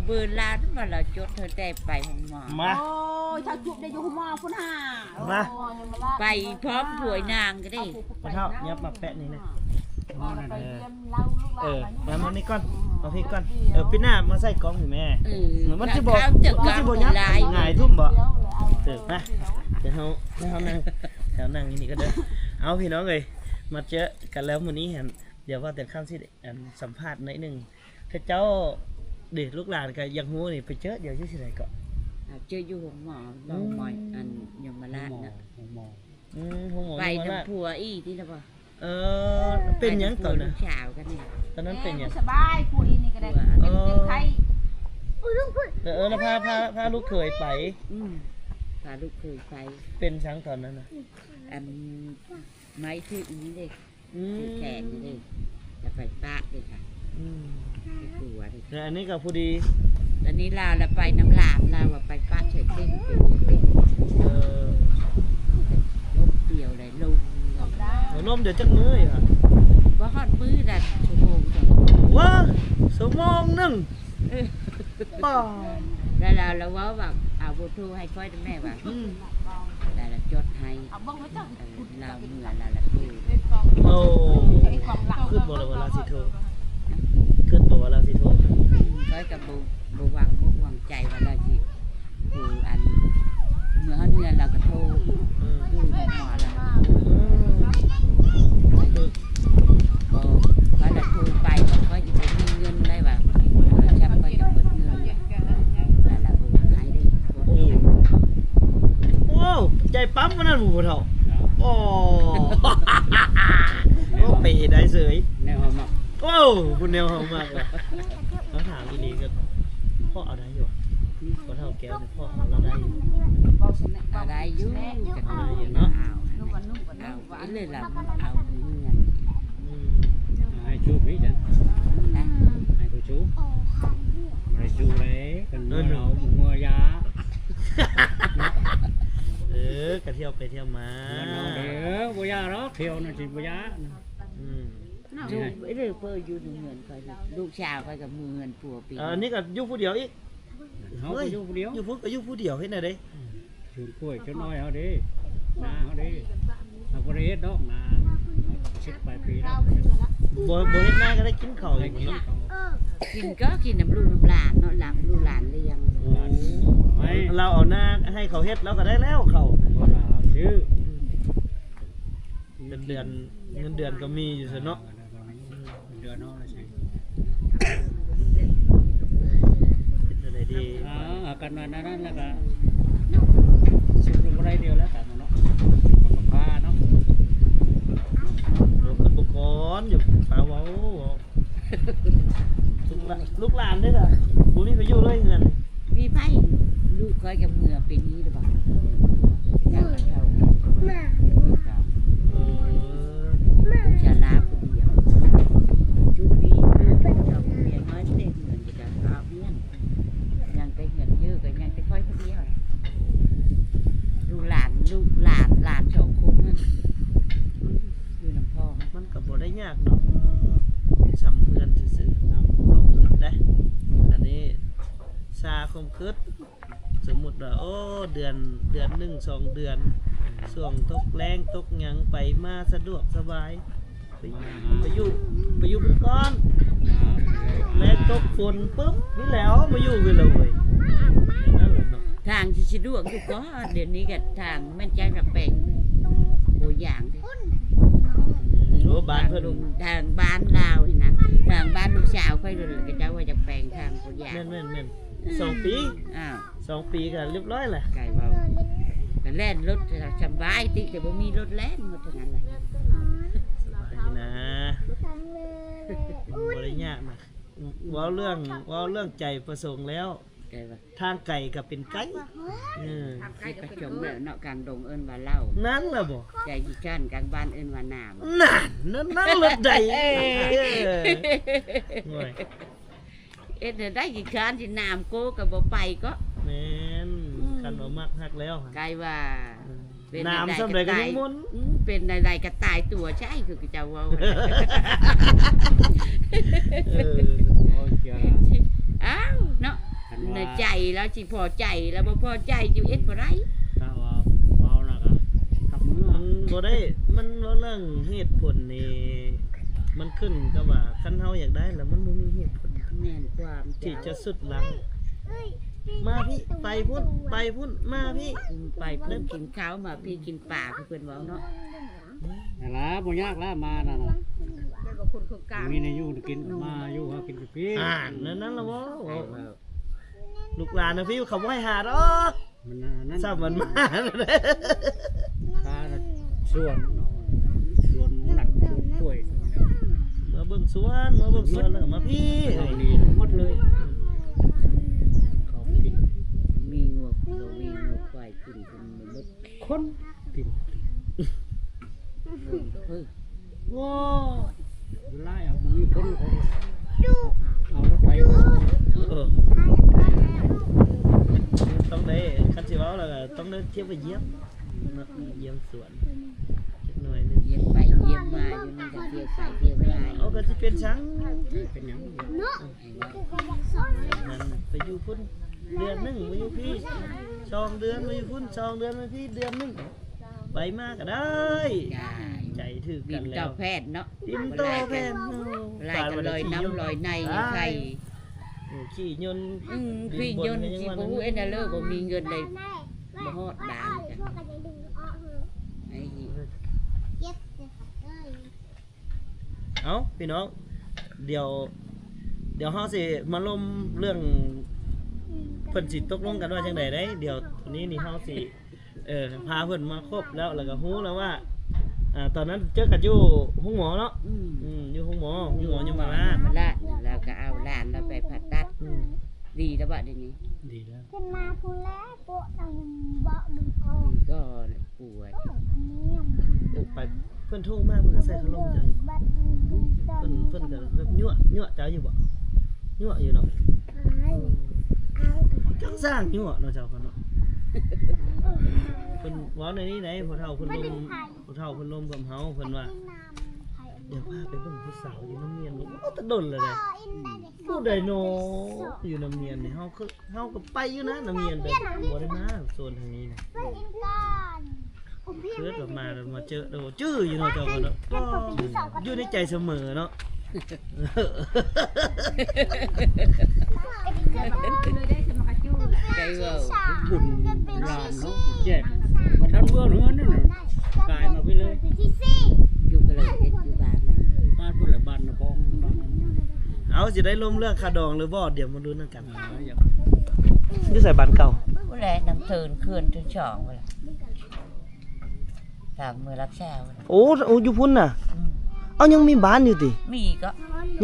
ເບີລາວ ວ່າລາວຈົດເທື່ອແຕ່ໄປໂຮງໝໍ. ມາ ໂອ້ຍ ຖ້າຈຸບໄດ້ຢູ່ໂຮງໝໍພຸ້ນຫາ. ມາ ໂອ້ຍ ໄປພ້ອມຜົວນາງກໍໄດ້. ພໍ່ເຖົ້າ ຫຍັບມາແປະນີ້ນະ. ເອີ ມາ ມານີ້ກ່ອນ ມາພີ້ກ່ອນ. ເອີ ປີໜ້າມາໃສ່ກ້ອງພີ້ແມ່. ເອີ ມັນຊິບໍ່ ມັນຊິບໍ່ຫຍັບ ຫງາຍທຸ່ມບໍ່? ເອີ ມາ ດຽວເຮົາ ດຽວເຮົານັ່ງ ດຽວນັ່ງຢູ່ນີ້ກ່ອນເດີ. ເອົາ ພີ່ນ້ອງເອີຍ ມາເຈີກັນແລ້ວມື້ນີ້ຫັ້ນ ດຽວວ່າແຕ່ຄ່ຳຊິ ອັນ ສຳພາດໜ້ອຍໜຶ່ງ ເຂົາເຈົ້າເດ ລູກຫຼານກໍຢາກຮູ້ນີ້ ໄປເຈີດຽວຢູ່ທີ່ໃດເກາະ? ເຈີຢູ່ໂຮງໝໍ ໂຮງໝໍ ອັນ ຍົມມະລາດນະ. ໂຮງໝໍ ໂຮງໝໍ ອືມ ໂຮງໝໍ ໄປນຳຜົວອີກຕິລະບໍ່? ເອີ ເປັນຫຍັງຕອນນັ້ນ? ຕອນນັ້ນເປັນຫຍັງ? ບໍ່ສະບາຍ ຜົວອີກນີ້ກໍໄດ້ ເປັນ ເອີ ເຈັບໄຂ້. ເອີ ແລ້ວພາ ພາ ພາລູກເຂີຍໄປ. ອືມ ພາລູກເຂີຍໄປ. ເປັນຫຍັງຕອນນັ້ນນະ? ອັນ ໄມ້ຖືກນີ້ເດ້ ອືມ ຖືກແຂນນີ້ເດ້ ແລ້ວໄປປະເດ້ຄ່ະ. ອືມ ໄປກົວເດ້. ແລ້ວອັນນີ້ກໍພໍດີ ອັນນີ້ລາວລະໄປນຳຫຼານ ລາວວ່າໄປປະໃສ່ເຕັງ ເອີ ລົມດຽວໄດ້ລົມ ລົມດຽວຈັກມື້ຢູ່ຫະ? ບໍ່ຮອດມື້ລະຊົ່ວໂມງສອງ ວ້າ ຊົ່ວໂມງໜຶ່ງ. ເອີ ປ້າ ແລ້ວລາວ ລາວເວົ້າວ່າ ເອົາເບີໂທໃຫ້ຂ້ອຍແດ່ແມ່ວ່າ. ອືມ ແລ້ວລາວຈົດໃຫ້ ເອົາເບິ່ງເຈົ້າ ເອີ ລາວເມືອລາວລະໂທ. ໂອ້ ຄິດບໍ່ລະວ່າລາວຊິໂທ? ຄິດບໍ່ວ່າລາວຊິໂທ? ຂ້ອຍກໍບໍ່ ບໍ່ຫວັງອົກຫວັງໃຈວ່າລາວຊິ ໂທ ອັນ ເມື່ອຮອດເຮືອນລາວກໍໂທ. ອືມ ຢູ່ໂຮງໝໍລາວກໍໂທ. ອືມ ເອີ ຂ້ອຍລະໂທໄປ ຂ້ອຍຊິບໍ່ມີເງິນໄດ້ວ່າ ໂທລະສັບຂ້ອຍຈະເບິດເງິນ ລະລະໂອນໃຫ້ເດ້. ໂອ້ ໂອ້ ໃຈປ້ຳປານນັ້ນບໍ່ ພໍ່ເຖົ້າ? ໂອ້ ໂອ້ ເປໄດ້ເສີຍ ແນວເຮົາມັກ. ໂອ້ ຜູ້ແນວເຮົາມັກ. ຕ້ອງຖາມອີ່ຫຼີກໍ ພໍເອົາໄດ້ຢູ່ ພໍ່ເຖົ້າແກ້ວນີ້ ພໍເອົາລາວໄດ້ຢູ່ ເອົາໄດ້ຢູ່ ເອົາໄດ້ຢູ່ເນາະ. ເອົາ ເອົາອີ່ເລີຍລະ ເອົາເຮືອນ. ອືມ ໃຫ້ຊູບອີກຈ້ະ ນະ ໃຫ້ຜູ້ຊູບ ບໍ່ໄດ້ຊູບເດ້ ຄັນເມືອເຮົາບໍ່ເມືອຢາ. ເອີ ກະທ່ຽວໄປທ່ຽວມາ ເຮືອນເຮົາເດ້ ບໍ່ຢາດອກ ທ່ຽວນັ້ນຊິບໍ່ຢາ. ອືມ ລູກ ເອີ ເດີ ເປີຢູ່ເຮືອນຂ້ອຍ ລູກສາວຂ້ອຍກໍເມືອເຮືອນຜົວປີ. ເອີ ອັນນີ້ກໍຢູ່ຜູ້ດຽວອີກ. ເຮົາກໍຢູ່ຜູ້ດຽວ ຢູ່ພຸ້ນກໍຢູ່ຜູ້ດຽວ ເຮັດແນວໃດ? ອືມ ສວນກ້ວຍສວນອ້ອຍເຮົາເດ້ ນາເຮົາເດ້ ເຮົາບໍ່ໄດ້ເຮັດດອກນາ ເຮົາສິບປາຍປີແລ້ວ. ບໍ່ ບໍ່ເຮັດນາກໍໄດ້ກິນເຂົ້າຢູ່ເນາະ. ກິນກໍກິນນຳລູກນຳຫຼານເນາະ ລະລູກຫຼານລ້ຽງ. ໂອ້ຍ ລາວເອົານາໃຫ້ເຂົາເຮັດ ລາວກໍໄດ້ແລ້ວເຂົ້າ. ບໍ່ລະ ເຮົາຊື້ ເງິນເດືອນ ເງິນເດືອນກໍມີຢູ່ຊັ້ນເນາະ. ເດືອນເນາະ ເປັນຈັ່ງໃດດີ? ອ່າ ກັນວ່ານັ້ນ ແລ້ວກໍສຸດລົງບໍ່ໄດ້ດຽວແລ້ວ ຕາມເນາະ ມັນກໍພາເນາະ. ໂອ້ ຂຶ້ນບໍ່ກ່ອນ ຢູ່ປາເວົ້າ ລູກຫຼານ ລູກຫຼານເດ້ລະ ບໍ່ມີໃຜຢູ່ເລີຍເຮືອນ. ມີໃຜ? ລູກຂ້ອຍກໍເມືອປີນີ້ລະບໍ່? ເອີ ລູກຊາລາຜູ້ດຽວ ຈຸດນີ້ ເມຍນ້ອຍເຕັມເຮືອນ ຈະເອົາວຽນ ຍັງແຕ່ເຮືອນເຢີ ກໍຍັງແຕ່ຂ້ອຍຜູ້ດຽວ. ລູກຫຼານ ລູກຫຼານ ຫຼານສອງຄົນນັ້ນ ຢູ່ນຳພໍ່. ມັນກໍບໍ່ໄດ້ຍາກດອກ ຊ່ຳເຮືອນຊື່ໆ ຄວາມຄິດເດ້ ອັນນີ້ ຊາຄວາມຄິດ. ສົມມຸດວ່າ ໂອ້ ເດືອນ ເດືອນໜຶ່ງສອງເດືອນ ຊ່ວງຕົກແລ້ງຕົກຫຍັງ ໄປມາສະດວກສະບາຍ ໄປ ໄປຢູ່ ໄປຢູ່ພຸ້ນກ່ອນ ແລ້ງຕົກຝົນປຶບ ນີ້ແຫຼວ ມາຢູ່ພີ້ລະເວີຍ. ນັ້ນແຫຼະເນາະ ທາງຊິສະດວກຢູ່ກໍ ດຽວນີ້ກໍທາງແມ່ນຈັກລະແປງໂອຢາງເດ້. ໂອ້ ບ້ານເພິ່ນ ທາງບ້ານລາວຫັ້ນນະ ທາງບ້ານລູກສາວຂ້ອຍ ເຂົາເຈົ້າວ່າຈະແປງທາງໂອຢາງ. ແມ່ນໆໆ ສອງປີ ອ້າວ ສອງປີກໍລຽບຮ້ອຍແຫຼະ. ໄກເວົ້າ ກໍແລ່ນລົດສະບາຍຕິ ແຕ່ບໍ່ມີລົດແລ່ນໝົດເທົ່ານັ້ນແຫຼະ. ສະບາຍນະ ບໍ່ໄດ້ຍາກນະ. ເວົ້າເລື່ອງ ເວົ້າເລື່ອງໃຈປະສົງແລ້ວ ໄກວ່າ ທາງໄກກໍເປັນໄກ. ເອີ ທາງໄກກໍເປັນໄກ ເນາະ ກາງດົງເອີ້ນວ່າເລົ່າ ນັ້ນລະບໍ່? ໃຈຂີ້ຄ້ານ ກາງບ້ານເອີ້ນວ່າໜາມ. ນັ້ນ ນັ້ນ ນັ້ນລະໃດ. ເອີ ໂອ້ຍ ເຮັດແນວໃດຂີ້ຄ້ານຊິໜາມໂກກໍບໍ່ໄປເກາະ. ແມ່ນ ອືມ ຄັນວ່າມັກຮັກແລ້ວ ໄກວ່າ ເອີ ເປັນໜາມສ່ຳໃດກໍຍັງມ່ວນ. ອືມ ເປັນໃດໆກໍຕາຍຕົວໃຊ້ ຄືເຈົ້າເວົ້າ. ເອີ ອ້າວ ເນາະ ໃຈລາວຊິພໍໃຈ ລາວບໍ່ພໍໃຈ ຢູ່ເຮັດບໍ່ໄດ້. ຖ້າວ່າເວົ້າແລ້ວກໍກັບເມືອ ມັນບໍ່ໄດ້ ມັນເວົ້າເລື່ອງເຫດຜົນນີ້ ມັນຂຶ້ນກັບວ່າ ຄັນເຮົາຢາກໄດ້ແລ້ວ ມັນບໍ່ມີເຫດຜົນ ແມ່ນຄວາມ ທີ່ຈະສຸດຫຼັງ. ມາພີ້ ໄປພຸ້ນ ໄປພຸ້ນ ມາພີ້ ອືມ ໄປພຸ້ນກິນເຂົ້າ ມາພີ້ກິນປາ ຄືເພິ່ນເວົ້າເນາະ. ນັ້ນລະ ບໍ່ຍາກລະ ມານັ້ນນະ ແມ່ນບໍ່ຄົນເຄິ່ງກາງ ມີແນວຢູ່ແນວກິນ ມາຢູ່ຫາກິນຢູ່ພີ້. ອ່າ ນັ້ນ ນັ້ນລະເວົ້າ ເວົ້າ ລູກຫຼານນະພີ້ ເຂົາບໍ່ໃຫ້ຫາດອກ ມັນອັນນັ້ນ ຊ້ຳມັນມາ ຄາສວນເນາະ ສວນມັນນັດ ສວນກ້ວຍ ເມືອເບິ່ງສວນ ເມືອເບິ່ງສວນ ແລ້ວກໍມາພີ້ ເຮົານີ້ໝົດເລີຍ ເຂົາກິນ ມີງົວ ເຂົາມີງົວຄວາຍກິນ ຄົນກິນ ເອີ ໂອ້ຍ ຫຼາຍ ເອົາ ມີຄົນເອົາ ເອົາລົດໄຖ ເອີ ຕ້ອງໄດ້ ຄັນຊິເວົ້າແລ້ວກໍຕ້ອງໄດ້ທຽວໄປຢ້ຽມເນາະ ຢ້ຽມສວນຈັກໜ້ອຍໜຶ່ງ ຢ້ຽມໄປຢ້ຽມມາຢູ່ ມັນກໍທຽວໄປທຽວມາ ເອົາ ກໍຊິເປັນສັງ ເປັນຫຍັງເນາະ. ໄປຢູ່ພຸ້ນເດືອນໜຶ່ງ ມາຢູ່ພີ້ສອງເດືອນ ມາຢູ່ພຸ້ນສອງເດືອນ ມາພີ້ເດືອນໜຶ່ງ ໄປມາກໍໄດ້ ໄດ້ ໃຈຖືກກັນແລ້ວ ບິນຕໍ່ແຜ່ນເນາະ ບິນຕໍ່ແຜ່ນ ຫຼາຍກໍລອຍນ້ຳລອຍໃນ ອ່າ ໄຂ່ ອືມ ຂີ່ຍົນ ອືມ ຂີ່ຍົນ ຂີ່ບໍ່ຮູ້ເອັນເລີ ບໍ່ມີເງິນເລີຍ ບໍ່ຮອດດານ ໄອ້ ເອົ້າ ພີ່ນ້ອງ ດຽວ ດຽວເຮົາຊິມາລົມເລື່ອງ ເພິ່ນຊິຕົກລົງກັນວ່າຈັ່ງໃດໄດ໋ ດຽວນີ້ນີ້ເຮົາຊິ ເອີ ພາເພິ່ນມາຄົບແລ້ວ ແລ້ວກໍຮູ້ແລ້ວວ່າ ອ່າ ຕອນນັ້ນເຈີກັນຢູ່ໂຮງໝໍເນາະ ອືມ ອືມ ຢູ່ໂຮງໝໍ ໂຮງໝໍຍົມມະລາດ ຍົມມະລາດ ແລ້ວກໍເອົາຫຼານລາວໄປຜ່າຕັດ ອືມ ດີແລ້ວບາດນີ້ ດີແລ້ວ ຂຶ້ນມາພຸ້ນແລ້ວ ໂປະຕັງເບາະມັນອອກ ດີກໍ ປວດ ເອີ ອັນນີ້ຍັງບໍ່ທັນ ໂອ້ ໄປ ເພິ່ນໂທມາ ເພິ່ນກໍໃສ່ພັດລົມເຈົ້າຢູ່ ເພິ່ນ ເພິ່ນກໍແບບຍົວະ ຍົວະເຈົ້າຢູ່ບໍ່? ຍົວະຢູ່ເນາະ ເຈົ້າສ້າງຍົວະເນາະ ເຈົ້າເພິ່ນເນາະ ເພິ່ນເວົ້າໃນນີ້ໃດ໋ ຜູ້ເຖົ້າເພິ່ນລົມ ຜູ້ເຖົ້າເພິ່ນລົມກັບເຮົາ ເພິ່ນວ່າ ດຽວພາໄປເບິ່ງຜູ້ສາວຢູ່ນ້ຳມຽນ ໂອ້ ແຕ່ດົນແລ້ວໃດ໋ ຜູ້ໃດນໍ ຢູ່ນ້ຳມຽນນີ້ ເຮົາຄື ເຮົາກໍໄປຢູ່ນະ ນ້ຳມຽນ ແຕ່ບໍ່ໄດ້ມາໂຊນທາງນີ້ນະ ເພິ່ນເຫັນກ່ອນ ເກີດວ່າມາແລ້ວມາເຈີໂດ ຈື່ຢູ່ເນາະ ເຈົ້າກໍເນາະ ຢູ່ໃນໃຈສະເໝີເນາະ ໃຈເວົ້າ ບຸນຫຼານເນາະ ແຈກ ບໍ່ທັນເມືອເຮືອນນັ້ນນະ ກາຍມາພີ້ເລີຍ ຢູ່ກໍເລີຍເຮັດຢູ່ບ້ານນະ ບ້ານພຸ້ນແຫຼະ ບ້ານນະພອງ ເອົາ ຊິໄດ້ລົມເລື່ອງຄ່າດອງຫຼືບໍ່ ດຽວມາລຸ້ນນຳກັນ ອ່າ ຢູ່ໃສບ້ານເກົ່າ? ພຸ້ນແຫຼະ ນ້ຳເທີນເຂື່ອນເທີນສອງພຸ້ນແຫຼະ ທາງເມືອຫຼັກຊາວ ໂອ້ ໂອ້ ຢູ່ພຸ້ນນະ ອືມ ເອົາ ຍັງມີບ້ານຢູ່ຕິ? ມີກໍ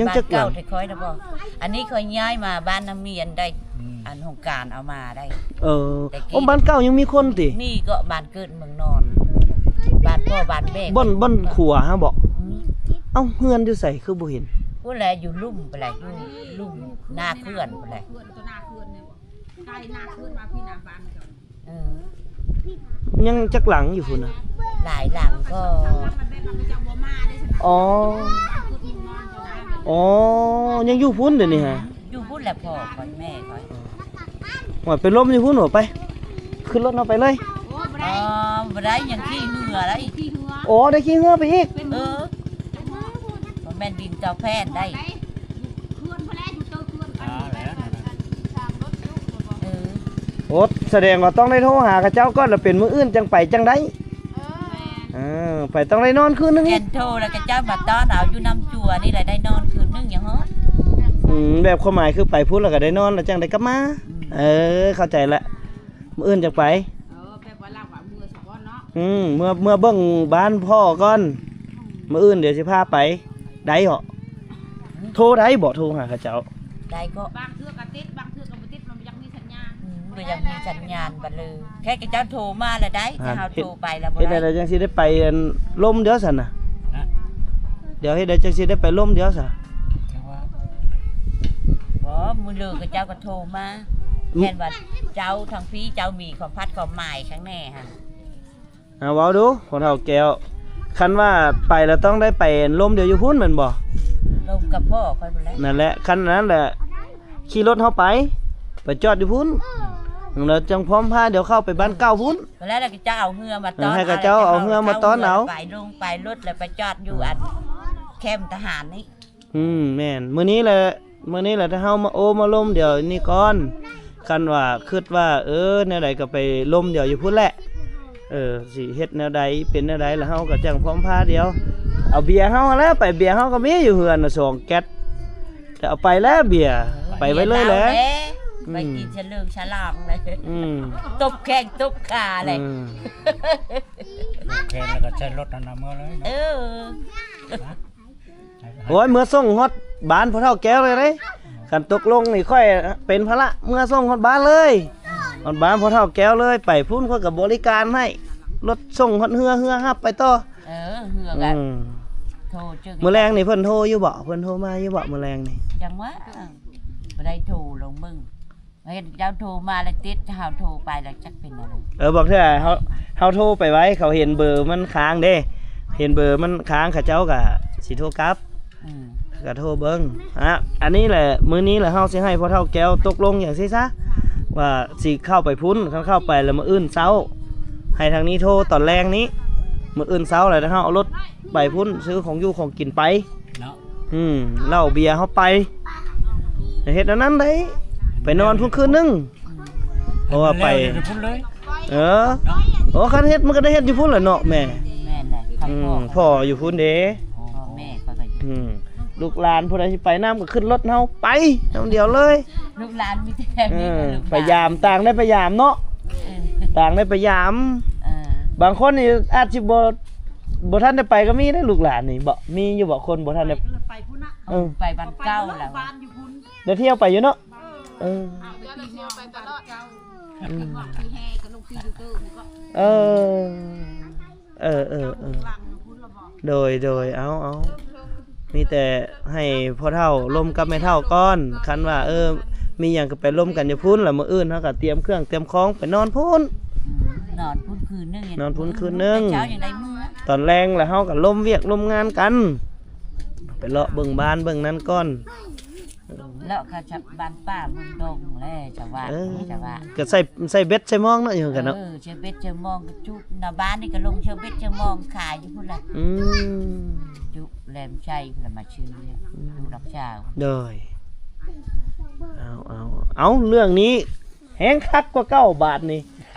ຍັງຈັກຫຼັງ? ບ້ານເກົ່າແຕ່ຂ້ອຍນະບໍ່ ອັນນີ້ຂ້ອຍຍ້າຍມາບ້ານນ້ຳມຽນໄດ້ ອືມ ອັນໂຮງການເອົາມາໄດ້ ເອີ ແຕ່ກີ້ ໂອ້ ບ້ານເກົ່າຍັງມີຄົນຕິ? ມີກໍ ບ້ານເກີດເມືອງນອນ ບ້ານພໍ່ບ້ານແມ່ ບ່ອນ ບ່ອນຂົວຫັ້ນບໍ? ອືມ ເອົ້າ ເຮືອນຢູ່ໃສຄືບໍ່ເຫັນ? ພຸ້ນແຫຼະ ຢູ່ລຸ່ມພຸ້ນແຫຼະ ຢູ່ລຸ່ມໜ້າເຂື່ອນພຸ້ນແຫຼະ ເຂື່ອນ ຕົວໜ້າເຂື່ອນນີ້ບໍ? ໃກ້ໜ້າເຂື່ອນມາພີ້ ໜ້າບ້ານເຈົ້າ ເອີ ຍັງຈັກຫຼັງຢູ່ພຸ້ນນະ? ຫຼາຍຫຼັງກໍ ອໍ ອໍ ຍັງຢູ່ພຸ້ນດຽວນີ້ຫະ? ຢູ່ພຸ້ນແຫຼະ ພໍ່ຂ້ອຍແມ່ຂ້ອຍ ໂອ້ຍ ໄປລົມຢູ່ພຸ້ນບໍ? ໄປ ຂຶ້ນລົດເຮົາໄປເລີຍ ອໍ ບໍ່ໄດ້ ຍັງຂີ່ເຮືອໄດ້ ອໍ ໄດ້ຂີ່ເຮືອໄປອີກ ເອີ ບໍ່ແມ່ນບິນເຈົ້າແຜ່ນໄດ້ ເຂື່ອນພຸ້ນແຫຼະ ຢູ່ເຕີເຂື່ອນກັນ ເອີ ໂອ້ ສະແດງວ່າຕ້ອງໄດ້ໂທຫາເຂົາເຈົ້າກ່ອນ ແລ້ວເປັນມື້ອື່ນຈັ່ງໄປຈັ່ງໄດ້ ເອີ ເອີ ໄປຕ້ອງໄດ້ນອນຄືນໜຶ່ງ ແກ່ນໂທແລ້ວເຂົາເຈົ້າມາຕ້ອນເອົາຢູ່ນ້ຳຈົວນີ້ແຫຼະ ໄດ້ນອນຄືນໜຶ່ງຍັງຮອດ ອືມ ແບບຄວາມໝາຍຄືໄປພຸ້ນແລ້ວກໍໄດ້ນອນ ແລ້ວຈັ່ງໄດ້ກັບມາ ອືມ ເອີ ເຂົ້າໃຈລະ ມື້ອື່ນຈັ່ງໄປ ເອີ ແບບວ່າລາວວ່າເມືອສະກ່ອນເນາະ ອືມ ເມືອ ເມືອເບິ່ງບ້ານພໍ່ກ່ອນ ອືມ ມື້ອື່ນດຽວຊິພາໄປ ໄດ້ເບາະ? ໂທໄດ້ເບາະ? ໂທຫາເຂົາເຈົ້າ ໄດ້ກໍ ບາງເທື່ອກໍຕິດ ບາງເທື່ອກໍບໍ່ຕິດ ມັນບໍ່ຢາກມີສັນຍານ ອືມ ບໍ່ຢາກມີສັນຍານບັດເລີຍ ແຄ່ເຂົາເຈົ້າໂທມາແລ້ວໄດ້ ອ່າ ແຕ່ເຮົາໂທໄປແລ້ວບໍ່ໄດ້ ເຮັດແນວໃດຈັ່ງຊິໄດ້ໄປ ອັນ ລົມດຽວຊັ້ນນະ? ຮະ? ດຽວເຮັດໃດຈັ່ງຊິໄດ້ໄປລົມດຽວຊະ? ຈັ່ງວ່າ ບໍ່ ມື້ເລີເຂົາເຈົ້າກໍໂທມາ ອືມ ແມ່ນວ່າເຈົ້າທາງພີ້ ເຈົ້າມີຄວາມພັດຄວາມໝາຍຂ້າງແນ່ຫັ້ນ ອ່າ ເວົ້າດູ ພໍ່ເຖົ້າແກ້ວ ຄັນວ່າໄປແລ້ວຕ້ອງໄດ້ໄປລົມດຽວຢູ່ພຸ້ນແມ່ນບໍ່? ລົມກັບພໍ່ຂ້ອຍພຸ້ນແຫຼະ ນັ້ນແຫຼະ ຄັນນັ້ນແຫຼະ ຂີ່ລົດເຮົາໄປ ໄປຈອດຢູ່ພຸ້ນ ແລ້ວຈັ່ງພ້ອມພາດຽວເຂົ້າໄປບ້ານເກົ່າພຸ້ນ ແລ້ວເຂົາເຈົ້າເອົາເຮືອມາຕ້ອນ ໃຫ້ເຂົາເຈົ້າເອົາເຮືອມາຕ້ອນເອົາ ໄປລົງໄປລົດ ແລ້ວໄປຈອດຢູ່ອັນແຄມທະຫານນີ້. ອືມ ແມ່ນ ມື້ນີ້ແຫຼະ ມື້ນີ້ແຫຼະ ຖ້າເຮົາມາໂອ້ມາລົມດຽວນີ້ກ່ອນ ຄັນວ່າຄິດວ່າ ເອີ ແນວໃດກໍໄປລົມດຽວຢູ່ພຸ້ນແຫຼະ ເອີ ຊິເຮັດແນວໃດ ເປັນແນວໃດ ແລ້ວເຮົາກໍຈັ່ງພ້ອມພາດຽວ ເອົາເບຍເຮົາຫັ້ນແຫຼະ ໄປເບຍເຮົາກໍມີຢູ່ເຮືອນນະ ສອງແກັດ ແຕ່ເອົາໄປແລ້ວເບຍ ໄປໄວ້ເລີຍແຫຼະ ໄປກິນສະເຫຼີງສະຫຼອງເລີຍ ອືມ ຕົບແຂ້ງຕົບຂາເລີຍ ອືມ ແຂ່ງແລ້ວກໍໃຊ້ລົດຫັ້ນນະເມືອເລີຍເນາະ ເອີ ໂອ້ຍ ເມືອສົ່ງຮອດບ້ານພໍ່ເຖົ້າແກ້ວເລີຍເດ້ ຄັນຕົກລົງນີ້ຂ້ອຍເປັນພາລະ ເມືອສົ່ງຮອດບ້ານເລີຍ ຮອດບ້ານພໍ່ເຖົ້າແກ້ວເລີຍ ໄປພຸ້ນຂ້ອຍກໍບໍລິການໃຫ້ ລົດສົ່ງຮອດເຮືອ ເຮືອຮັບໄປຕໍ່ ເອີ ເຮືອກໍ ອືມ ໂທຈຶ່ງ ມື້ແລງນີ້ເພິ່ນໂທຢູ່ບໍ່ ເພິ່ນໂທມາຢູ່ບໍ່ມື້ແລງນີ້ ຈັ່ງວ່າ ບໍ່ໄດ້ໂທລອງເບິ່ງ ເຫັນເຈົ້າໂທມາແລ້ວຕິດ ເຮົາໂທໄປແລ້ວຈັກເປັນຫຍັງ ເອີ ບາງເທື່ອເຮົາ ເຮົາໂທໄປໄວ ເຂົາເຫັນເບີມັນຄ້າງເດ້ ເຫັນເບີມັນຄ້າງ ເຂົາເຈົ້າກໍຊິໂທກັບ ອືມ ກໍໂທເບິ່ງ ອະ ອັນນີ້ແຫຼະ ມື້ນີ້ແຫຼະ ເຮົາຊິໃຫ້ພໍ່ເຖົ້າແກ້ວຕົກລົງຈັ່ງຊີ້ຊະ ວ່າຊິເຂົ້າໄປພຸ້ນ ຄັນເຂົ້າໄປແລ້ວມື້ອື່ນເຊົ້າ ໃຫ້ທາງນີ້ໂທຕອນແລງນີ້ ມື້ອື່ນເຊົ້າແລ້ວເຮົາເອົາລົດໄປພຸ້ນ ຊື້ຂອງຢູ່ຂອງກິນໄປ ເນາະ ອືມ ເຫຼົ້າເບຍເຮົາໄປ ເຮັດແນວນັ້ນໄດ້ ໄປນອນພຸ້ນຄືນໜຶ່ງ ເພາະວ່າໄປ ແລ້ວຢູ່ພຸ້ນເລີຍ ເອີ ເນາະ ໂອ້ ຄັນເຮັດມັນກໍໄດ້ເຮັດຢູ່ພຸ້ນແຫຼະເນາະແມ່ ແມ່ນແຫຼະ ອືມ ພໍ່ຢູ່ພຸ້ນເດ້ ພໍ່ແມ່ກໍ ອືມ ລູກຫຼານຜູ້ໃດຊິໄປນຳກໍຂຶ້ນລົດເຮົາໄປນຳດຽວເລີຍ ລູກຫຼານມີແຕ່ ເອີ ມີແຕ່ລູກຫຼານ ໄປຢາມ ຕ່າງໄດ້ໄປຢາມເນາະ ເອີ ຕ່າງໄດ້ໄປຢາມ ເອີ ບາງຄົນນີ້ອາດຊິບໍ່ ບໍ່ທັນໄດ້ໄປກໍມີເດ້ ລູກຫຼານນີ້ ບໍ່ ມີຢູ່ບໍ່ ຄົນບໍ່ທັນໄດ້ ໄປພຸ້ນນະ ເອີ ໄປບ້ານເກົ່າແລ້ວ ໄດ້ທ່ຽວໄປຢູ່ເນາະ ເອີ ເອີ ເອີ ເອີ ເອີ ໂດຍ ໂດຍ ເອົາ ເອົາ ມີແຕ່ໃຫ້ພໍ່ເຖົ້າລົມກັບແມ່ເຖົ້າກ່ອນ ຄັນວ່າ ເອີ ມີຫຍັງກໍໄປລົມກັນຢູ່ພຸ້ນ ລະມື້ອື່ນເຮົາກໍຕຽມເຄື່ອງຕຽມຂອງໄປນອນພຸ້ນ ອືມ ນອນພຸ້ນຄືນໜຶ່ງ ນອນພຸ້ນຄືນໜຶ່ງ ຕອນເຊົ້າຍັງໄດ້ເມືອ ຕອນແລງລະເຮົາກໍລົມວຽກລົມງານກັນ ໄປເລາະເບິ່ງບ້ານເບິ່ງນັ້ນກ່ອນ ເລາະເຂົ້າຈາກບ້ານປ່າເມືອງດົງແຫຼະ ຈະວ່າ ເອີ ຈະວ່າ ກໍໃສ່ ໃສ່ເບັດໃສ່ມອງເນາະ ຢູ່ກັນເນາະ ເອີ ເຊີເບັດເຊີມອງ ຈຸດໜ້າບ້ານນີ້ກໍລົງເຊີເບັດເຊີມອງຂາຍຢູ່ພຸ້ນແຫຼະ ອືມ ຈຸແຫຼມໄຊພຸ້ນລະມາຊື່ ອືມ ຢູ່ລັກຊາວ ໂດຍ ເອົາ ເອົາ ເອົາ ເລື່ອງນີ້ແຮງຄັກກວ່າເກົ່າບາດນີ້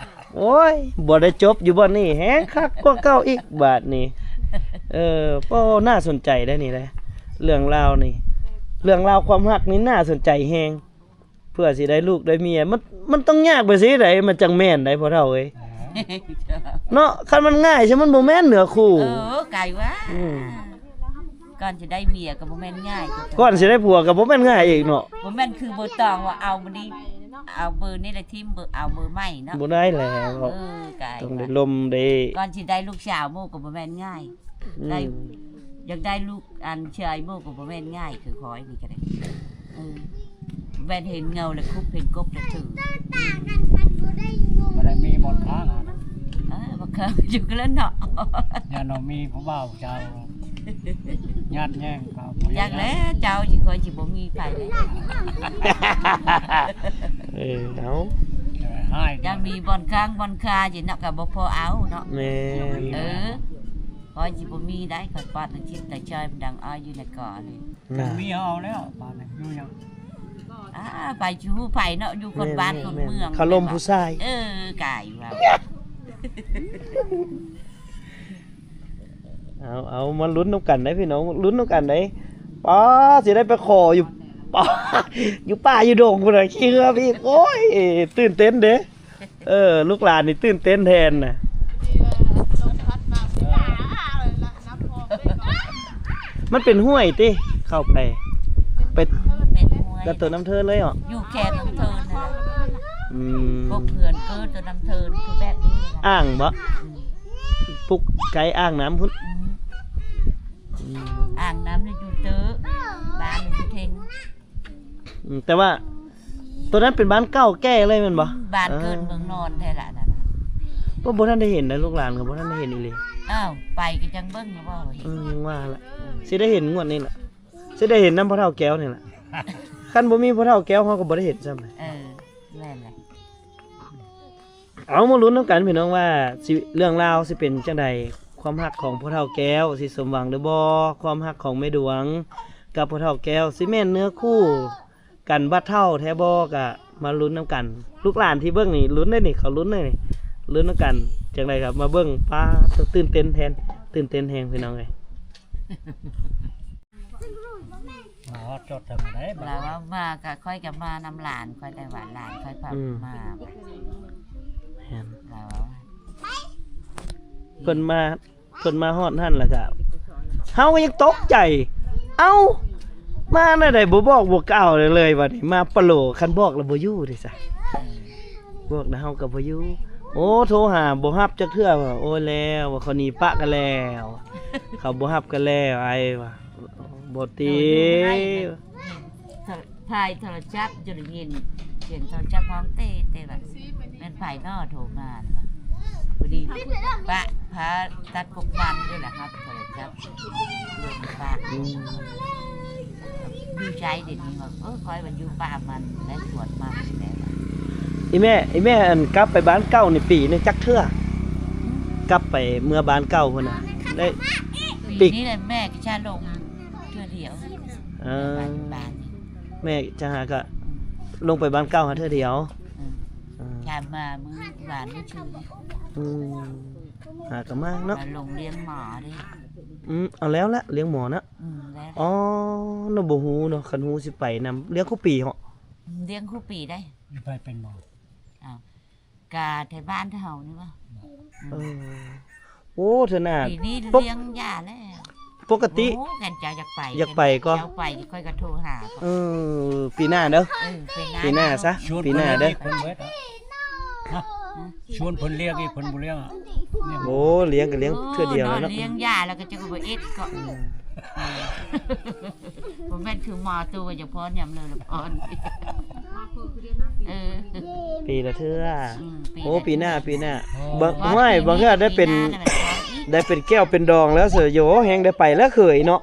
ໂອ້ຍ ບໍ່ໄດ້ຈົບຢູ່ບ່ອນນີ້ ແຮງຄັກກວ່າເກົ່າອີກບາດນີ້ ເອີ ໂອ້ ໜ້າສົນໃຈໄດ໋ນີ້ເດ້ ເລື່ອງລາວນີ້ ເລື່ອງລາວຄວາມຮັກນີ້ໜ້າສົນໃຈແຮງ ເພື່ອຊິໄດ້ລູກໄດ້ເມຍ ມັນ ມັນຕ້ອງຍາກໄປຊີ້ໃດ໋ ມັນຈັ່ງແມ່ນໄດ໋ພໍ່ເຖົ້າເອີຍ ເນາະ ຄັນມັນງ່າຍຊະ ມັນບໍ່ແມ່ນເນື້ອຄູ່ ເອີ ກາຍວ່າ ອືມ ກ່ອນຊິໄດ້ເມຍກໍບໍ່ແມ່ນງ່າຍ ກ່ອນຊິໄດ້ຜົວກໍບໍ່ແມ່ນງ່າຍອີກເນາະ ບໍ່ແມ່ນຄືເບີຕອງວ່າເອົາມື້ນີ້ ເອົາເບີນີ້ລະຖິ້ມ ເບີ ເອົາເບີໃໝ່ເນາະ ບໍ່ໄດ້ແລ້ວ ເອີ ກາຍ ຕ້ອງໄດ້ລົມເດ້ ກ່ອນຊິໄດ້ລູກສາວໝູ່ກໍບໍ່ແມ່ນງ່າຍ ອືມ ໄດ້ ຢາກໄດ້ລູກ ອັນເຊື່ອໄອ້ໂມກໍບໍ່ແມ່ນງ່າຍຄືຂ້ອຍນີ້ກໍໄດ້ ເອີ ແມ່ນເຫັນເງົາແລ້ວຄຸບ ເຫັນກົບແລ້ວຖື ບໍ່ໄດ້ມີບ່ອນຄ້າງ ເອີ ບໍ່ເຄີຍຢູ່ກັນແລ້ວເນາະ ຢ້ານວ່າມີຜູ້ບ່າວຜູ້ສາວຍາດແຍ່ງກໍບໍ່ຢາກແລ້ວ ເຈົ້າຊິ ຂ້ອຍຊິບໍ່ມີໃຜແລ້ວ ເອີ ເອົາ ຢ້ານມີບ່ອນຄ້າງບ່ອນຄາຊິເນາະ ກໍບໍ່ພໍເອົາເນາະ ແມ່ນ ເອີ ຂ້ອຍຊິບໍ່ມີໄດ໋ ຂ້ອຍປາດໜັງຊິດຕາຈ້ອຍມັນດັງອ້ອຍຢູ່ໃນກໍນີ້ ນະ ມີເອົາແລ້ວບາດນີ້ຢູ່ຫຍັງ ອ່າ ໄປຊິຮູ້ໃຜເນາະ ຢູ່ຄົນບ້ານຄົນເມືອງ ເຂົາລົມຜູ້ຊາຍ ເອີ ກາຍວ່າ ເອົາ ເອົາ ມາລຸ້ນນຳກັນເດ້ພີ່ນ້ອງ ລຸ້ນນຳກັນເດ້ ປ້າ ຊິໄດ້ໄປຂໍຢູ່ ປ້າ ຢູ່ປ່າຢູ່ດົງພຸ້ນນະ ຂີ່ເຮືອໄປອີກ ໂອ້ຍ ຕື່ນເຕັ້ນເດ້. ເອີ ລູກຫຼານນີ້ຕື່ນເຕັ້ນແທນນະ ມັນເປັນຫ້ວຍຕິ ເຂົ້າໄປ ໄປ ເປັນຫ້ວຍ ກັບຕົວນ້ຳເທີນເລີຍເນາະ ຢູ່ແຄມນ້ຳເທີນນັ້ນແຫຼະ ອືມ ພວກເຮືອນເກີດຕົວນ້ຳເທີນຄືແບບນີ້ ອ່າງບໍ່ ອືມ ປຸກໃກ້ອ່າງນ້ຳພຸ້ນ ອືມ ອ່າງນ້ຳນີ້ຢູ່ເຕີ ບ້ານຢູ່ເທິງ ອືມ ແຕ່ວ່າໂຕນັ້ນເປັນບ້ານເກົ່າແກ່ເລີຍແມ່ນບໍ່? ບ້ານເກີດເມືອງນອນແທ້ລະນັ້ນນະ ບໍ່ ບໍ່ທັນໄດ້ເຫັນນະ ລູກຫຼານກໍບໍ່ທັນໄດ້ເຫັນອີ່ຫຼີ ອ້າວ ໄປກໍຈັ່ງເບິ່ງແລ້ວບໍ່ເຫັນ ອືມ ວ່າລະ ຊິໄດ້ເຫັນງວດນີ້ລະ ຊິໄດ້ເຫັນນຳພໍ່ເຖົ້າແກ້ວນີ້ລະ ຄັນບໍ່ມີພໍ່ເຖົ້າແກ້ວເຮົາກໍບໍ່ໄດ້ເຫັນຊ້ຳ ເອີ ແມ່ນແຫຼະ. ເອົາ ມາລຸ້ນນຳກັນພີ່ນ້ອງວ່າ ຊິ ເລື່ອງລາວຊິເປັນຈັ່ງໃດ? ຄວາມຮັກຂອງພໍ່ເຖົ້າແກ້ວຊິສົມຫວັງຫຼືບໍ່? ຄວາມຮັກຂອງແມ່ດວງກັບພໍ່ເຖົ້າແກ້ວ ຊິແມ່ນເນື້ອຄູ່ກັນບັດເຖົ້າແທ້ບໍ່? ກະມາລຸ້ນນຳກັນ. ລູກຫຼານທີ່ເບິ່ງນີ້ລຸ້ນເດ້ນີ້ ເຂົາລຸ້ນເດ້ນີ້ ລຸ້ນນຳກັນ. ຈັ່ງໃດກໍມາເບິ່ງ. ປ້າດ ຕື່ນເຕັ້ນແທນ ຕື່ນເຕັ້ນແຮງພີ່ນ້ອງເອີຍ. ມາຮອດຈອດເຖິງໄດ໋ ລາວວ່າມາກະຂ້ອຍກະມານຳຫຼານຂ້ອຍ ແຕ່ວ່າຫຼານຂ້ອຍພາ ອືມ ມາ. ແມ່ນ ລາວວ່າ ເພິ່ນມາ ເພິ່ນມາຮອດຫັ້ນແລ້ວກະ ເຮົາກໍຍັງຕົກໃຈ ເອົ້າ ມາແນວໃດບໍ່ບອກບໍ່ກ່າວເລີຍ ບັດນີ້ມາປະໂຫຼ ຄັນບອກແລ້ວບໍ່ຢູ່ເດ້ຊະ. ບອກນະ ເຮົາກໍບໍ່ຢູ່. ໂອ້ ໂທຫາບໍ່ຮັບຈັກເທື່ອວ່າ ໂອ້ຍ ແລ້ວວ່າ ເຂົາໜີປະກັນແລ້ວ ເຂົາບໍ່ຮັບກັນແລ້ວ ອ້າຍວ່າ. ບໍ່ຕິ ໂທຢູ່ໃຫ້ ຖ່າຍໂທລະສັບ ຈົນໄດ້ຍິນສຽງໂທລະສັບຮ້ອງເຕເຕວ່າ ແມ່ນໃຜນໍໂທມານີ້ວ່າ. ພໍດີປະພາຕັດກົກມັນນີ້ແຫຼະ ຮັບໂທລະສັບ ເລື່ອງປະ ອືມ ຢູ່ໃຈເດນີ້ວ່າ ເອີ ຂ້ອຍມັນຢູ່ປ່າມັນ ແລະສວນມັນແຫຼະ. ອີແມ່ ອີແມ່ ອັນ ກັບໄປບ້ານເກົ່ານີ້ປີໜຶ່ງຈັກເທື່ອ? ກັບໄປເມືອບ້ານເກົ່າພຸ້ນນະ ໄດ້ປີ ປີນີ້ແຫຼະ ແມ່ກໍຈະລົງເທື່ອດຽວ. ເອີ ບ້ານນີ້ ແມ່ຈະຫາກະ ອືມ ລົງໄປບ້ານເກົ່າຫາເທື່ອດຽວ. ອືມ ເອີ ຈະມາມື້ວານມື້ຊື່ນີ້. ອືມ ຫາກະມາເນາະ ມາລົງລ້ຽງໝໍເດ້. ອືມ ເອົາແລ້ວລະ ລ້ຽງໝໍນະ. ອືມ ແລ້ວ ອໍ ນະ ບໍ່ຮູ້ເນາະ ຄັນຮູ້ຊິໄປນຳ. ລ້ຽງຄູ່ປີເຫາະ? ອືມ ລ້ຽງຄູ່ປີໄດ໋. ໃຜເປັນໝໍ? ອ້າວ ກະໄທບ້ານເຮົານີ້ວ່າ. ເອີ ໂອ້ ເທື່ອໜ້າ ປີນີ້ລ້ຽງຢາແລ້ວ. ປົກກະຕິ ໂອ້ ຄັນເຈົ້າຢາກໄປ ຢາກໄປກໍ ເຈົ້າໄປຂ້ອຍກໍໂທຫາ. ເອີ ປີໜ້າເດີ. ເອີ ປີໜ້າ ປີໜ້າຊະ ປີໜ້າເດີ. ຊວນເພິ່ນລ້ຽງອີກ ເພິ່ນບໍ່ລ້ຽງອະ. ໂອ້ ລ້ຽງກໍລ້ຽງເທື່ອດຽວແລ້ວເນາະ ລ້ຽງຢາແລ້ວກໍຈະບໍ່ເອັດກໍ. ອືມ ບໍ່ແມ່ນຄືໝໍໂຕວ່າຈະພອນຍາມເລີລະພອນ. ເອີ ປີລະເທື່ອ. ອືມ ປີ ໂອ້ ປີໜ້າ ປີໜ້າ. ໂອ້ ບາງ ໂອ້ຍ ບາງເທື່ອໄດ້ເປັນ ໄດ້ເປັນແກ້ວເປັນດອງແລ້ວ ເສີໂຢ ແຮ່ງໄດ້ໄປແລ້ວເຂີຍເນາະ.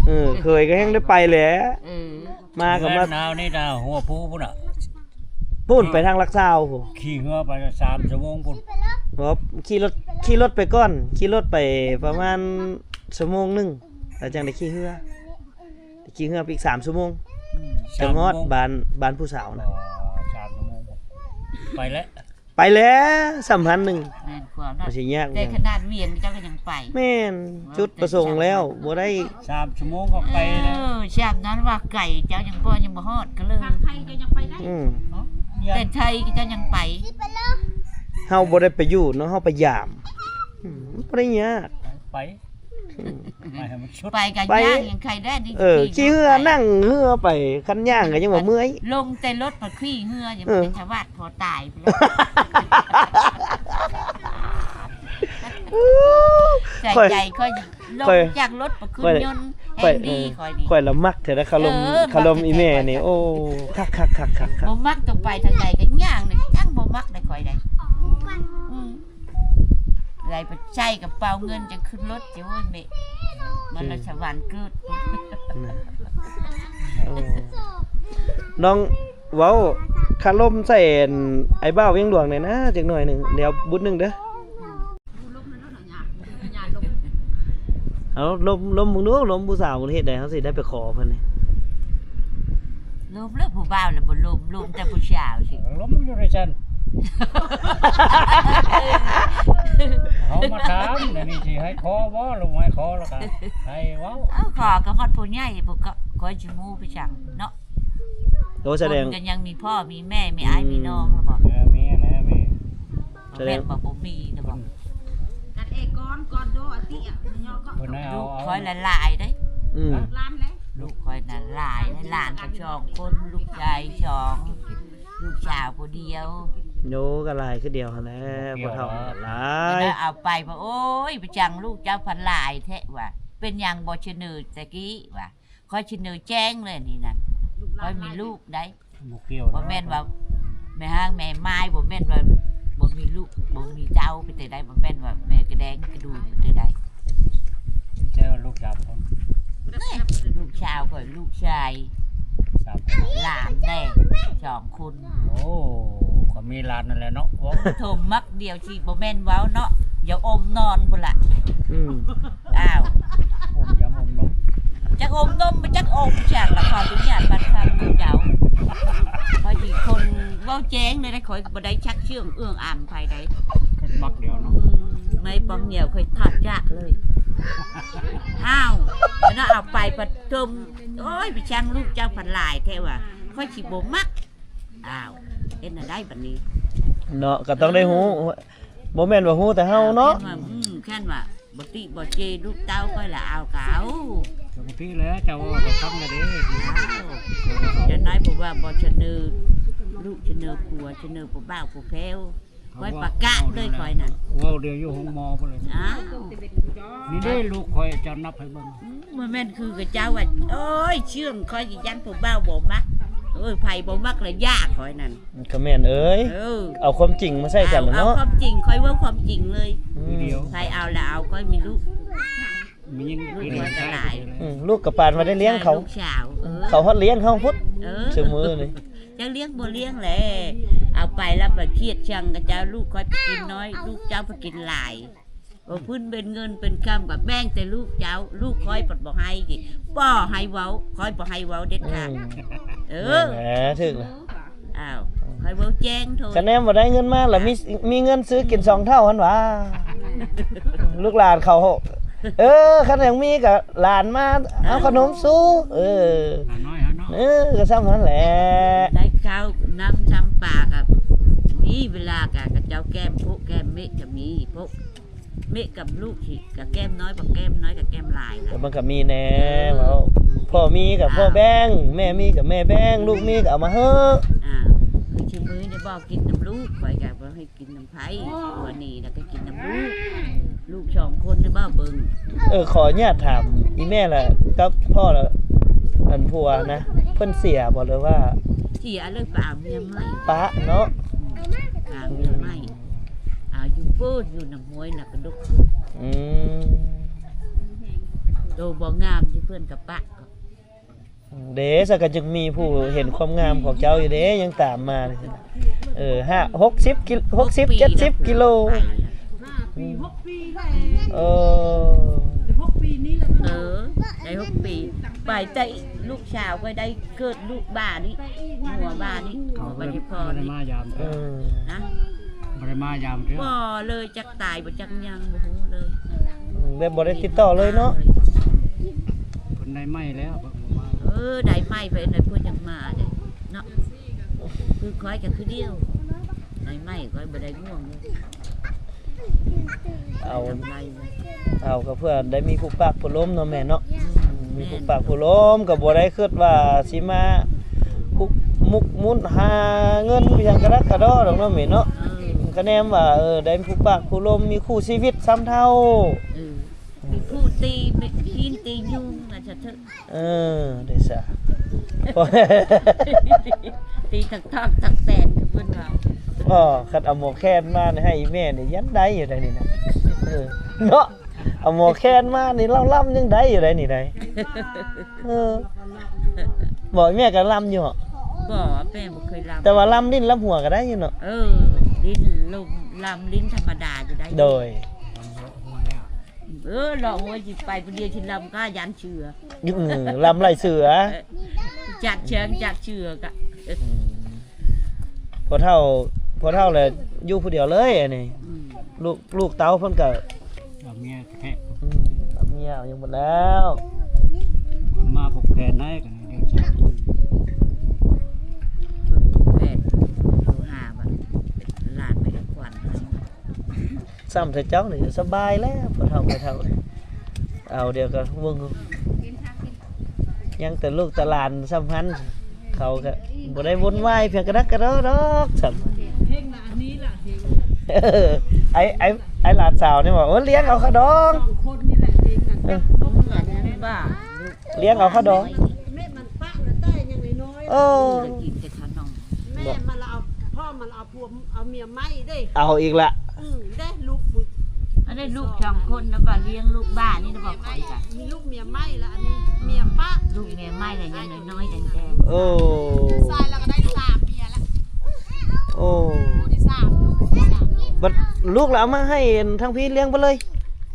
ເອີ ເຂີຍກໍແຮ່ງໄດ້ໄປແຫຼະ. ເອີ ມາກໍມາ ໜາວນີ້ນະ ຫົວພູພຸ້ນນະ ພຸ້ນ ໄປທາງຫຼັກຊາວພຸ້ນ. ຂີ່ເຮືອໄປສາມຊົ່ວໂມງພຸ້ນ. ບໍ່ ຂີ່ລົດ ຂີ່ລົດໄປກ່ອນ ຂີ່ລົດໄປປະມານຊົ່ວໂມງໜຶ່ງ ແລ້ວຈັ່ງໄດ້ຂີ່ເຮືອ. ໄດ້ຂີ່ເຮືອໄປອີກສາມຊົ່ວໂມງ. ອືມ ຈັ່ງຮອດ ສາມຊົ່ວໂມງ ບ້ານ ບ້ານຜູ້ສາວນະ. ອໍ ສາມຊົ່ວໂມງ ໄປແລ້ວ ໄປແລ້ວ ສຳພັນໜຶ່ງ. ແມ່ນຄວາມເນາະ ມັນຊິຍາກ. ແຕ່ຂະໜາດວຽງເຈົ້າກໍຍັງໄປ. ແມ່ນ ຈຸດປະສົງແລ້ວ ບໍ່ໄດ້ ສາມຊົ່ວໂມງກໍໄປແລ້ວ. ເອີ ຊາບນັ້ນວ່າໄກ ເຈົ້າຍັງບໍ່ ຍັງບໍ່ຮອດກໍເລີຍ. ອືມ ແຕ່ໄທເຈົ້າຍັງໄປ. ເຮົາບໍ່ໄດ້ໄປຢູ່ເນາະ ເຮົາໄປຢາມ. ອືມ ບໍ່ໄດ້ຍາກ ໄປ ໄປໃຫ້ມັນສຸດ ໄປກໍ ໄປ ຍ່າງຍັງໄຄໄດ້ນີ້. ເອີ ຂີ່ເຮືອ ຂີ່ລົດໄປ ນັ່ງເຮືອໄປ ຄັນຍ່າງກໍຍັງວ່າເມື່ອຍ. ລົງແຕ່ລົດມາຂີ່ເຮືອ ຍັງ ເອີ ເປັນຊາວບ້ານພໍຕາຍພຸ້ນແຫຼະ. ໃຈ ຂ້ອຍ ໃຈຂ້ອຍລົງ ຂ້ອຍ ຈາກລົດມາຂຶ້ນຍົນ ແຮ່ງດີຂ້ອຍນີ້. ຂ້ອຍລະມັກແທ້ນະ ຄາລົມ ເອີ ຄາລົມອີແມ່ນີ້. ໂອ້ ຄັກໆໆໆໆ. ບໍ່ມັກຕ້ອງໄປທາງໃດກໍຍ່າງນີ້ ຈັ່ງບໍ່ມັກໄດ໋ຂ້ອຍໄດ໋. ອືມ ໄດ້ໄປໃຊ້ກະເປົາເງິນຈະຂຶ້ນລົດ ໂອ້ຍແມ່ ມັນລະສະຫວັນເກີດ. ໂອ້ ລອງເວົ້າຄາລົມໃສ່ ອັນ ອ້າຍບ່າວວຽງຫຼວງແດ່ນະ ຈັກໜ້ອຍໜຶ່ງ ດຽວບຸດໜຶ່ງເດີ. ເອົາລົມ ລົມເບິ່ງດູ ລົມຜູ້ສາວເຮັດໃດ ເຮົາຊິໄດ້ໄປຂໍເພິ່ນນີ້. ລົມແລ້ວ ຜູ້ບ່າວແລ້ວບໍ່ລົມ ລົມແຕ່ຜູ້ສາວຊິ ລົມຢູ່ໃນຊັ້ນ. ເຮົາມາຖາມແນວນີ້ຊິໃຫ້ຂໍບໍ່ ລົມໃຫ້ຂໍແລ້ວກໍໃຫ້ເວົ້າ. ເອົາ ຂໍກໍຮອດຜູ້ໃຫຍ່ ຜູ້ກໍ ຂ້ອຍຊິຮູ້ໄປຈັ່ງເນາະ. ໂອ້ ສະແດງ ຄົນກໍຍັງມີພໍ່ມີແມ່ ມີອ້າຍ ອືມ ມີນ້ອງແລ້ວບໍ່? ເອີ ມີແລ້ວ ມີ. ສະແດງ ບໍ່ແມ່ນວ່າບໍ່ມີນະບໍ່. ກັນເອກອນ ກອນໂດອະຕິອະຍອກ ລູກຂ້ອຍຫຼາຍໆເດ້. ອືມ ຫຼານເດ້ ລູກຂ້ອຍນັ້ນຫຼາຍ ຫຼານກໍສອງຄົນ ລູກຊາຍສອງ ລູກສາວຜູ້ດຽວ. ໂຍ ກໍຫຼາຍຄືດຽວຫັ້ນແຫຼະ ບໍ່ເฒ່າກໍຫຼາຍ. ເອົາໄປວ່າ ໂອ້ຍ ໄປຈັ່ງລູກເຈົ້າພັນຫຼາຍແທ້ວ່າ ເປັນຫຍັງບໍ່ສະເໜີແຕ່ກີ້ວ່າ. ຂ້ອຍສະເໜີແຈ້ງເລີຍນີ້ນັ້ນ ຂ້ອຍມີລູກໄດ໋. ບໍ່ກ່ຽວ ບໍ່ແມ່ນວ່າແມ່ຮ້າງແມ່ໝ້າຍ ບໍ່ແມ່ນວ່າບໍ່ມີລູກ ບໍ່ມີເຕົ້າ ເປັນແຕ່ໃດ ບໍ່ແມ່ນວ່າແມ່ກະແດງກະດູນ ເປັນແຕ່ໃດ. ແຕ່ວ່າລູກສາມຄົນ ລູກສາວຂ້ອຍ ລູກຊາຍ ຫຼານແດ່ສອງຄົນ. ໂອ້ ກໍມີຫຼານນັ້ນແຫຼະເນາະ. ໂອ້ ໂທມມັກດຽວຊິບໍ່ແມ່ນເວົ້າເນາະ, ຢ່າອົມນອນພຸ້ນລະ. ອືມ ອ້າວ ອົມຫຍັງອົມນົມ? ຈັກອົມນົມບໍ່ຈັກອົມຫຍັງລະ. ຂໍອະນຸຍາດບັດຄຳເຈົ້າ, ຂ້ອຍຊິຄົນເວົ້າແຈ້ງເລີຍນະ, ຂ້ອຍບໍ່ໄດ້ຊັກເຊື່ອງເອື້ອງອຳໃຜໃດ. ມັກດຽວເນາະ. ອືມ ໄມ້ປ່ອງດຽວຂ້ອຍທາດຈາກເລີຍ. ອ້າວ ເນາະ ເອົາໄປປະຖົມ ໂອ້ຍ ໄປຊ່າງລູກເຈົ້າພັນຫຼາຍແທ້ວ່າ, ຂ້ອຍຊິບໍ່ມັກ. ອ້າວ ເຮັດແນວໃດບັດນີ້ເນາະ? ກໍຕ້ອງໄດ້ຮູ້, ບໍ່ແມ່ນວ່າຮູ້ແຕ່ເຮົາເນາະ. ອືມ ແຄ່ນວ່າບໍ່ຕິບໍ່ເຈ ລູກເຕົ້າຂ້ອຍລະເອົາກໍເອົາ. ປົກກະຕິແລ້ວ ເຈົ້າເວົ້າກໍຟັງແລ້ວເດ້. ຈະໄດ້ບໍ່ວ່າບໍ່ສະເໜີລູກ ສະເໜີຜົວ ສະເໜີຜູ້ບ່າວຜູ້ແພ້ວ. ຂ້ອຍປະກາດເລີຍຂ້ອຍນະ. ເວົ້າດຽວຢູ່ໂຮງໝໍພຸ້ນເລີຍ. ອ້າວ ນີ້ເດ້ລູກຂ້ອຍຈະນັບໃຫ້ເບິ່ງ. ອືມ ບໍ່ແມ່ນຄືກັບເຈົ້າວ່າ ໂອ້ຍ ເຊື່ອງຂ້ອຍຢ້ານຜູ້ບ່າວບໍ່ມັກ. ໂອ້ຍ ໃຜບໍ່ມັກລະຢ່າຂ້ອຍນັ້ນ. ກໍແມ່ນເອີຍ. ເອີ ເອົາຄວາມຈິງມາໃສ່ກັນເນາະ. ເອົາຄວາມຈິງ, ຂ້ອຍເວົ້າຄວາມຈິງເລີຍ. ອືມ ໃຜເອົາລະເອົາ, ຂ້ອຍມີລູກ ມີຍິງ ລູກຂ້ອຍກໍຫຼາຍ. ອືມ ລູກກໍປານວ່າໄດ້ລ້ຽງເຂົາ, ລູກສາວ. ເອີ ເຂົາຮອດລ້ຽງເຮົາພຸ້ນ. ເອີ ຊຸມື້ນີ້ ຈັກລ້ຽງບໍ່ລ້ຽງແຫຼະ, ເອົາໄປແລ້ວໄປຄຽດຊັງກັບເຈົ້າ. ລູກຂ້ອຍໄປກິນນ້ອຍ, ລູກເຈົ້າໄປກິນຫຼາຍ. ບໍ່ພື້ນເປັນເງິນເປັນຄຳກໍແບ່ງແຕ່ລູກເຈົ້າ, ລູກຂ້ອຍພັດບໍ່ໃຫ້. ບໍ່ໃຫ້ເວົ້າ, ຂ້ອຍບໍ່ໃຫ້ເວົ້າເດັດຂາດ. ອືມ ເອີ ແມ່ນແຫຼະ ຖືກແລ້ວ. ອ້າວ ຂ້ອຍເວົ້າແຈ້ງໂທດ. ຄະແນນບໍ່ໄດ້ເງິນມາລະມີ ມີເງິນຊື້ກິນສອງເທົ່າຫັ້ນຫວາ ລູກຫຼານເຂົາ. ເອີ ຄັນຍັງມີກໍຫຼານມາເອົາຂະໜົມສູ່. ເອີ ຫຼານນ້ອຍເຮົາເນາະ. ເອີ ກໍຊ່ຳນັ້ນແຫຼະ. ໄດ້ເຂົ້ານ້ຳຊ່ຳປາກໍມີ, ເວລາກໍເຂົາເຈົ້າແກ້ມໂພະແກ້ມເມະກໍມີ. ໂພະເມະກັບລູກຊິກໍແກ້ມນ້ອຍ, ບໍ່ແກ້ມນ້ອຍກໍແກ້ມຫຼາຍ. ແຕ່ມັນກໍມີແດ່. ເອີ ເວົ້າ ພໍ່ມີກໍ ອ້າວ ພໍ່ແບ່ງ, ແມ່ມີກໍແມ່ແບ່ງ, ລູກມີກໍເອົາມາເຮີ້. ອ້າວ ຄືຊິມື້ນີ້ບໍ່ກິນນຳລູກ, ຂ້ອຍກໍບໍ່ໃຫ້ ກິນນຳໃຜ. ໂອ້ ຕົວນີ້ລະກໍກິນນຳລູກ, ລູກສອງຄົນນີ້ບໍ່ເບິ່ງ. ເອີ ຂໍອະນຸຍາດຖາມ ອີ່ແມ່ລະກັບພໍ່ລະ ອັນຜົວນະ ເພິ່ນເສຍບໍ່ ຫຼືວ່າ? ເສຍເລີຍ ປະເອົາເມຍໃໝ່. ປະເນາະ. ອືມ ປະເອົາເມຍໃໝ່. ອາ ຢູ່ໂພດ ຢູ່ນຳຫ້ວຍນະກະດົກ. ອືມ ໂຕບໍ່ງາມທີ່ເພິ່ນກໍປະ. ເດ້ ຊະກໍຍັງມີຜູ້ເຫັນຄວາມງາມຂອງເຈົ້າຢູ່ເດ້ ຍັງຕາມມາ. ເອີ ຫ້າ ຫົກສິບ ຫົກສິບ ເຈັດສິບກິໂລ. ຫ້າປີ ຫົກປີແລ້ວ. ເອີ ຫົກປີນີ້ແຫຼະ. ເອີ ໄດ້ຫົກປີ ໄປແຕ່ລູກສາວຂ້ອຍໄດ້ເກີດລູກບ້ານີ້ ຫົວບ້ານີ້ ຫົວບ້ານທີ່ພໍ່ນີ້. ເອີ ນະ ບໍ່ໄດ້ມາຢາມເທື່ອ. ບໍ່ເລີຍ ຈັກຕາຍບໍ່ຈັກຫຍັງ ບໍ່ຮູ້ເລີຍ. ອືມ ແບບບໍ່ໄດ້ຕິດຕໍ່ເລີຍເນາະ. ເພິ່ນໄດ້ໃໝ່ແລ້ວ ເພິ່ນບໍ່ມາ. ເອີ ໄດ້ໃໝ່ໄປນັ້ນ ເພິ່ນຈັ່ງມາເດ້ເນາະ. ຄືຂ້ອຍກໍຄືດຽວ ໄດ້ໃໝ່ ຂ້ອຍບໍ່ໄດ້ຫ່ວງເລີຍ. ເອົາ ເອົາກໍເພື່ອໄດ້ມີຜູ້ປາກຜູ້ລົມເນາະແມ່ເນາະ. ອືມ ມີຜູ້ປາກຜູ້ລົມ ກໍບໍ່ໄດ້ຄິດວ່າຊິມາ ມຸກມຸກມຸນຫາເງິນຫຍັງກະດັກກະດໍດອກເນາະແມ່ເນາະ. ເອີ ກະແນມວ່າ ເອີ ໄດ້ຜູ້ປາກຜູ້ລົມ ມີຄູ່ຊີວິດຊ່ຳເທົ່າ. ເອີ ມີຜູ້ຕີ ຕີນຕີຍຸງວ່າຊັ້ນເຖາະ. ເອີ ໄດ້ຊະ ຕີທັງທ້ອງທັງແຕນຄືເພິ່ນເວົ້າ. ບໍ່ ຄັນເອົາໝໍແຄນມາໃຫ້ອີ່ແມ່ນີ້ ຍັງໄດ້ຢູ່ໃດນີ້ນະ. ເອີ ເນາະ ເອົາໝໍແຄນມານີ້ ລຳລຳຍັງໄດ້ຢູ່ໃດນີ້ໃດ. ເອີ ບໍ່ ແມ່ກໍລຳຢູ່ເຫາະ? ບໍ່ ແມ່ບໍ່ເຄີຍລຳ ແຕ່ວ່າລຳຫຼິ້ນລຳຫົວກໍໄດ້ຢູ່ເນາະ. ເອີ ຫຼິ້ນລົມ ລຳຫຼິ້ນທຳມະດາຢູ່ໄດ້. ໂດຍ ເອີ ລອງໂຫຍ ຊິໄປຜູ້ດຽວຊິລຳກໍຢ້ານເສືອ. ອືມ ລຳໄລ່ເສືອ ຈັກເຊີງຈັກເສືອກະ. ອືມ ພໍ່ເຖົ້າ ພໍ່ເຖົ້າແຫຼະຢູ່ຜູ້ດຽວເລີຍອັນນີ້. ອືມ ລູກ ລູກເຕົ້າເພິ່ນກະ ເອົາເມຍແທ້. ອືມ ເອົາເມຍເອົາຫຍັງໝົດແລ້ວ. ເພິ່ນມາຜູກແຂນໄດ້ກັນດຽວຈະ ຜູກແຂນໂທຫາວ່າຫຼານໄປກັບຂວັນ. ຊ່ຳແຕ່ເຈົ້ານີ້ສະບາຍແລ້ວ ພໍ່ເຖົ້າແມ່ເຖົ້າ. ເອົາ ດຽວກໍເບິ່ງ ຍັງແຕ່ລູກແຕ່ຫຼານສຳຄັນ ເຂົາກໍບໍ່ໄດ້ວຸ່ນວາຍພຽງກະດັກກະດໍດອກ. ເພງລະອັນນີ້ລະເພງ ເອີ ໄອ້ ໄອ້ ໄອ້ຫຼານສາວນີ້ວ່າ ໂອ້ ລ້ຽງເອົາຂະດອງ ສອງຄົນນີ້ແຫຼະເພງນະ. ເອີ ລ້ຽງເອົາຂະດອງ ແມ່ມັນປະລະແຕ່ຍັງນ້ອຍໆ. ເອີ ກິນແຕ່ຂະໜົມ ແມ່ມັນລະເອົາ ພໍ່ມັນລະເອົາ ເອົາເມຍໃໝ່ເດ້ ເອົາອີກລະ. ອືມ ເດ້ລູກ ອັນນີ້ລູກສອງຄົນນະ ວ່າລ້ຽງລູກບ້ານີ້ນະ ບໍ່ຄ່ອຍກັນ ມີລູກເມຍໃໝ່ລະ ອັນນີ້ເມຍປ ລູກເມຍໃໝ່ລະຍັງນ້ອຍໆແດງໆ. ໂອ້ ຊາຍລະກະໄດ້ສາມເມຍລະ. ໂອ້ ລູກທີສາມ ລູກທີສາມ. ບັດລູກລະເອົາມາໃຫ້ທາງພີ້ລ້ຽງເບິດເລີຍ.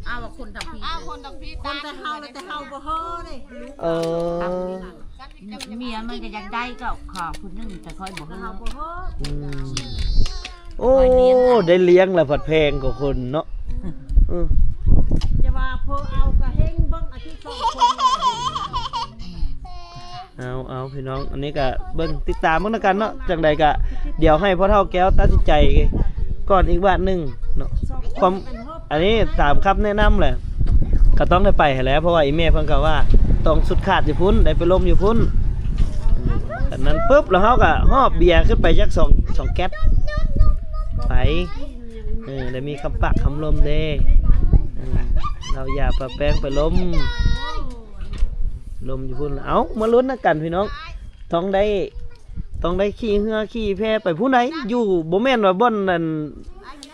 ອ້າວ ຄົນທາງພີ້ ອ້າວ ຄົນທາງພີ້ ຄົນແຕ່ເຮົາ ແຕ່ເຮົາບໍ່ເຮີ້ເດ້. ເອີ ເມຍມັນກະຢາກໄດ້ ກະຂໍຜູ້ໜຶ່ງ ແຕ່ຂ້ອຍບໍ່ເຮີ້ ເຮົາບໍ່ເຮີ້. ອືມ ໂອ້ ໄດ້ລ້ຽງລະພັດແພງກວ່າຄົນເນາະ. ເອີ ຈະວ່າເພິ່ນເອົາກະເຮັງເບິ່ງອາທິດສອງຄົນ. ເອົາ ເອົາ ພີ່ນ້ອງ ອັນນີ້ກະເບິ່ງ ຕິດຕາມເບິ່ງນຳກັນເນາະ. ຈັ່ງໃດກະດຽວໃຫ້ພໍ່ເຖົ້າແກ້ວຕັດສິນໃຈກ່ອນອີກບາດໜຶ່ງເນາະ. ຄວາມ ອັນນີ້ຕາມຄຳແນະນຳແຫຼະ ກະຕ້ອງໄດ້ໄປຫັ້ນແຫຼະ ເພາະວ່າອີ່ແມ່ເພິ່ນກະວ່າຕ້ອງສຸດຂາດຢູ່ພຸ້ນ ໄດ້ໄປລົມຢູ່ພຸ້ນ. ອັນນັ້ນປຶບ ລະເຮົາກະຫອບເບຍຂຶ້ນໄປຈັກສອງ ສອງແກັດ ໄປ ເອີ ໄດ້ມີຄຳປາກຄຳລົມເດ້. ເອີ ເຫຼົ້າຢາປະແປ້ງໄປລົມ ລົມຢູ່ພຸ້ນ. ເອົ້າ ມາລຸ້ນນຳກັນພີ່ນ້ອງ ຕ້ອງໄດ້ ຕ້ອງໄດ້ຂີ່ເຮືອຂີ່ແພໄປພຸ້ນໃດ. ຢູ່ ບໍ່ແມ່ນວ່າບ່ອນນັ້ນ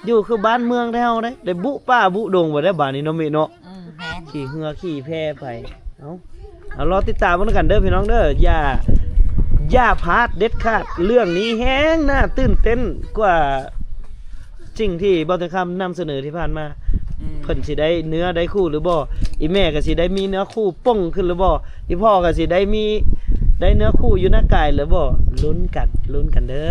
ຢູ່ຄືບ້ານເມືອງແທ້ເຮົາເດ້ ໄດ້ບຸປ່າບຸດົງບໍ່ໄດ້ບາດນີ້ເນາະ ເມເນາະ. ອືມ ແມ່ນ ຂີ່ເຮືອຂີ່ແພໄປ. ເອົ້າ ເອົາ ລໍຕິດຕາມເບິ່ງນຳກັນເດີພີ່ນ້ອງເດີ. ຢ່າ ຢ່າພາດເດັດຂາດ ເລື່ອງນີ້ແຮງໜ້າຕື່ນເຕັ້ນກວ່າສິ່ງທີ່ບ່າວແຕງຄຳນຳສະເໜີທີ່ຜ່ານມາ. ອືມ ເພິ່ນຊິໄດ້ເນື້ອໄດ້ຄູ່ຫຼືບໍ່? ອີ່ແມ່ກະຊິໄດ້ມີເນື້ອຄູ່ປົ່ງຂຶ້ນຫຼືບໍ່? ອີ່ພໍ່ກະຊິໄດ້ມີ ໄດ້ເນື້ອຄູ່ຢູ່ໜ້າກາຍຫຼືບໍ່? ລຸ້ນກັນ ລຸ້ນກັນເດີ.